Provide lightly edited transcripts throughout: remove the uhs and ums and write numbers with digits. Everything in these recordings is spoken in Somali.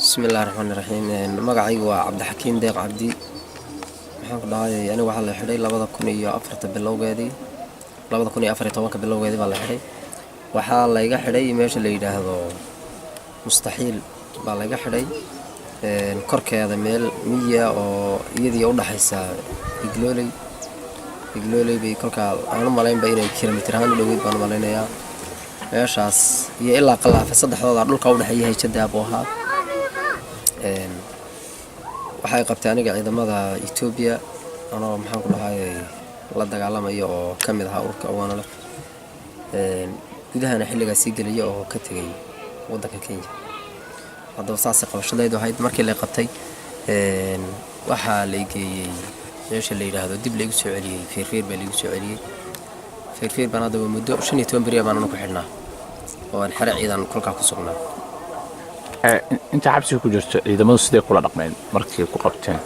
Bismillahi raxmaani raxiim. Magacaygu waa Cabdixakiim Deeq Cabdi. Maxaan ku dhahay, aniga waxaa la xidhay 2004-ta bilowgeedii, 2014-ka bilowgeedii baa la xidhay. Waxaa layga xidhay meesha la yidhaahdo Mustaxiil baa layga xidhay, korkeeda meel miya oo iyadii udhaxaysa Iglooley. Iglooley bay kolkaa aan u malaynba inay kilomitir ahaan u dhoweyd baan u malaynayaa meeshaas iyo ilaa Qalaafe, saddexdooda dhulka udhexeeya hayjadaa buu ahaa. Waxay qabtay aniga ciidamada Etoobiya, anoo, maxaan ku dhahay, la dagaalamaya oo ka mid ahaa ururka ONLF, gudahana xilligaas sii gelaya oo ka tegay waddanka Kenya. Haddaba saasay qabashadaydu ahayd. Markii la qabtay, waxaa la geeyey meesha la yidhaahdo, dib laigu soo celiyey Feerfeer baa laigu soo celiyey. Feerfeer baan haddaba muddo 15 beriya baan anu ku xidhnaa oo aan xere ciidan kolkaa ku sugnaa. Inta xabsiga ku jirto, ciidamadu sidee kula dhaqmeen markii ku qabteen?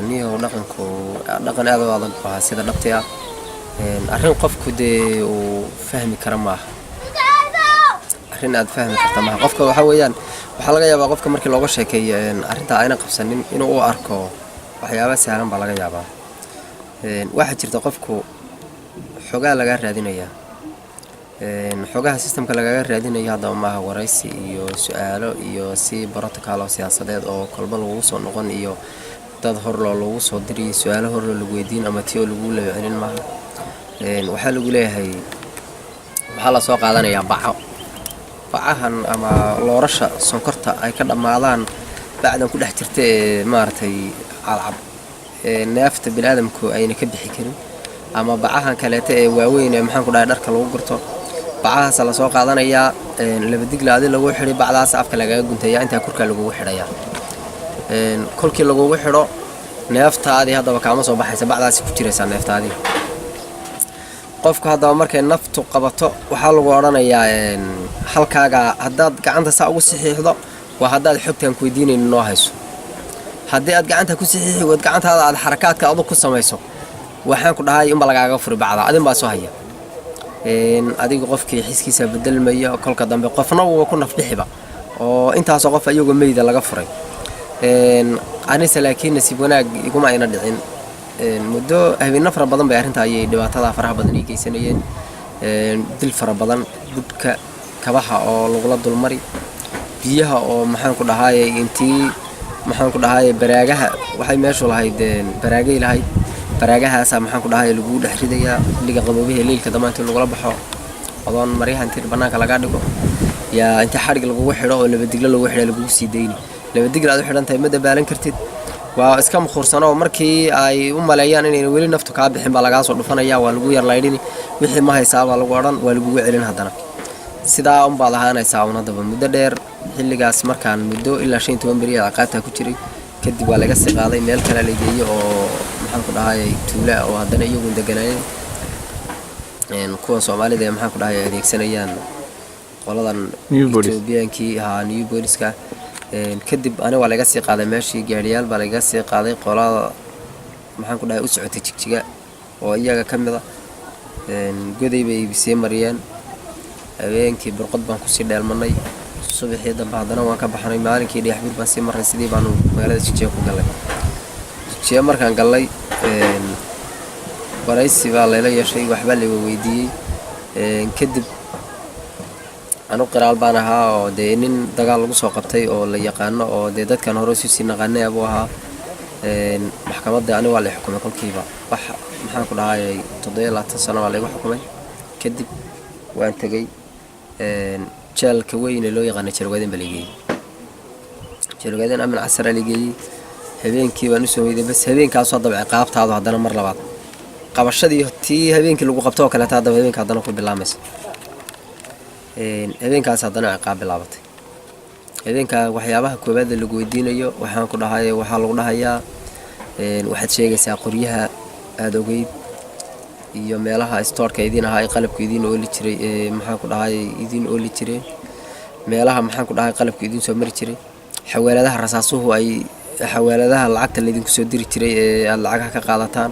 Niyow, dhaqanku dhaqan aad u adag buu ahaa sida dhabti ah. Arrin qofku dee uu fahmi kara maaha, arrin aad fahmi karta maaha. Qofka waxaa weeyaan, waxaa laga yaabaa qofka markii looga sheekeeyo arrintaa ayna qabsanin inuu u arko waxyaaba sahlan baa laga yaabaa. Waxaa jirta qofku xogaa lagaa raadinayaa. Xogaha systemka lagaga raadinayo haddaba maaha waraysi iyo su-aalo iyo si protocol oo siyaasadeed oo kolba lagugu soo noqon iyo dad horloo lagu soo diriyo, su-aalo horloo lagu weydiin ama ti oo lagu laba celin maaha. Waxaa lagu leeyahay, waxaa lasoo qaadanayaa baco, bacahan ama loorasha sonkorta ay ka dhammaadaan, bacdan ku dhex jirta ee maaragtay cadcad ee neefta biniaadamku ayna ka bixi karin, ama bacahan kaleeta ee waaweyn ee, maxaan ku dhahay, dharka lagu gurto. Bacahaasa lasoo qaadanayaa, laba digla adi lagu xidhay, bacdaas afka lagaga guntaya, intaa korkaa lagugu xidhayaa. Kolkii lagugu xidho, neeftaadii haddaba kaama soo baxaysa, bacdaasi ku jiraysaa neeftaadii. Qofku haddaba markay naftu qabato, waxaa lagu odhanayaa halkaaga haddaad gacanta saa ugu saxiixdo, waa haddaad xogtaan ku weydiinaynin noo hayso. Haddii aad gacanta ku saxiixi waad, gacantaada aad xarakaadka adug ku samayso, waxaan ku dhahay inba lagaaga furi bacda, adin baa soo haya. Adiga qofkii xiskiisa bedelmaya kolka dambe, qofna wuuba ku nafbixiba oo intaasoo qof iyagoo meyda laga furay. Anise laakiin nasiib wanaag iguma ayna dhicin. Muddo habeenno fara badan bay arrinta ayay dhibaatada faraha badan ii geysanayeen, dil fara badan, budhka kabaha oo lagula dulmari, biyaha oo, maxaan ku dhahaaye, intii, maxaan ku dhahaaye, baraagaha waxay meeshu lahayd, baraagay lahayd, baraagahaasaa, maxaan ku dhahaye, lagugu dhex ridayaa xilliga qaboobaha. Leylka dambe intii lagula baxo, odoon maryaha intii bannaanka lagaa dhigo, yaa inta xadhig lagugu xidho oo laba diglo lagu xidha lagugu sii dayni. Laba digla aad u xidhan tahay, ma dabaalan kartid, waa iska mukhuursanoo. Markii ay u maleeyaan inayna weli naftu kaa bixin baa lagaa soo dhufanaya, waa lagu yar laydhini, wixii ma haysaa baa lagu odhan, waa lagugu celin haddana. Sidaa unbaad ahaanaysaa un haddaba muddo dheer. Xilligaas markaan muddo ilaa 15 beri ciqaabtaa ku jiray kadib, waa laga sii qaaday, meel kale la geeyey oo, maxaan ku dhahay, tuula oo haddana iyagun deganaayeen kuwan Soomaalida ee, maxaan ku dhahay, adeegsanayaan qoladan Etoobiyaankii ahaa, new booliska. Kadib ani waa laga sii qaaday meeshii, gaadhiyaal baa laga sii qaaday, qolada, maxaan ku dhahay, u socotay Jigjiga oo iyaga ka mid a. Goday bay sii mariyeen. Habeenkii burqod baan kusii dheelmanay. Subaxii dambe haddana waan ka baxnay, maalinkii Dhagaxbuur baan sii marray, sidii baanu magaalada Jigjiga ku gallay. Jigjiga markaan gallay, waraysi baa layla yeeshay, waxbaa laywa weydiiyey. Kadib anu qiraal baan ahaa oo dee nin dagaal lagu soo qabtay oo la yaqaano oo dee dadkan hore isu sii naqaanay buu ahaa. Maxkamadda ani waa lay xukumay kolkiiba, wax, maxaan ku dhahayay, 27 sano baa laygu xukumay. Kadib waan tegey jeelka weyn ee loo yaqaana Jeelgaadeen baa lageeyey. Jeelgaadeen amin casar aa lageeyey. Habeenkii baan usoo hoyday. Bas, habeenkaasoo haddaba ciqaabtaadu haddana mar labaad qabashadii tii habeenkii lagu qabto oo kaleeta haddaba habeenka haddana ku bilaamaysa. Habeenkaas haddana ciqaab bilaabatay. Habeenka waxyaabaha koowaada lagu weydiinayo, waxaan ku dhahay, waxaa lagu dhahayaa, waxaad sheegaysaa qoryaha aada ogeyd iyo meelaha stoorka idiin ahaa ee qalabka idiin ooli jiray ee, maxaan ku dhahay, idiin ooli jireen, meelaha, maxaan ku dhahay, qalabka idiin soo mari jiray, xawaaladaha rasaasuhu ay, xawaaladaha lacagta laydinku soo diri jiray ee aada lacagaha ka qaadataan.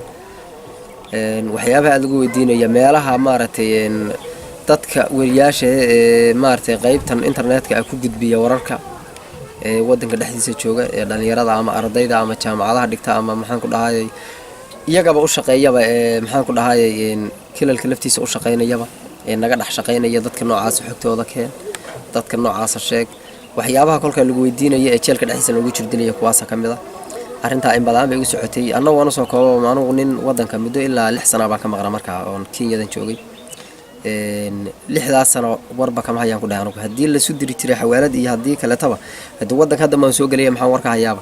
Waxyaabaha aada lagu weydiinaya, meelaha maaragtay dadka weriyaasha ee maaragtay qeybtan internetka ah ku gudbiya wararka. Ee wadanka dhexdiisa jooga ee dhalinyarada ama ardayda ama jaamacadaha dhigta ama, maxaan ku dhahayay, iyagaba u shaqeeyaba, ee, maxaan ku dhahayay, kilalka laftiisa u shaqeynayaba, ee naga dhex shaqeynaya, dadka noocaasa xogtooda keen, dadka noocaasa sheeg. Waxyaabaha kolka lagu weydiinayo ee jeelka dhexdiisa lagu jirdilaya kuwaasa ka mid a. Arrintaa in badan bay igu socotay. Annagu waan usoo koobo, anugu nin wadanka muddo ilaa 6 sana baan ka maqnaa markaa oon Kenyadan joogay. 6daas sano warba kama hayaan ku dhahay anugu, haddii lasu diri jiray xawaalad iyo haddii kaletaba. Haddii wadanka hadda maan soo gelaya, maxaan warka hayaaba?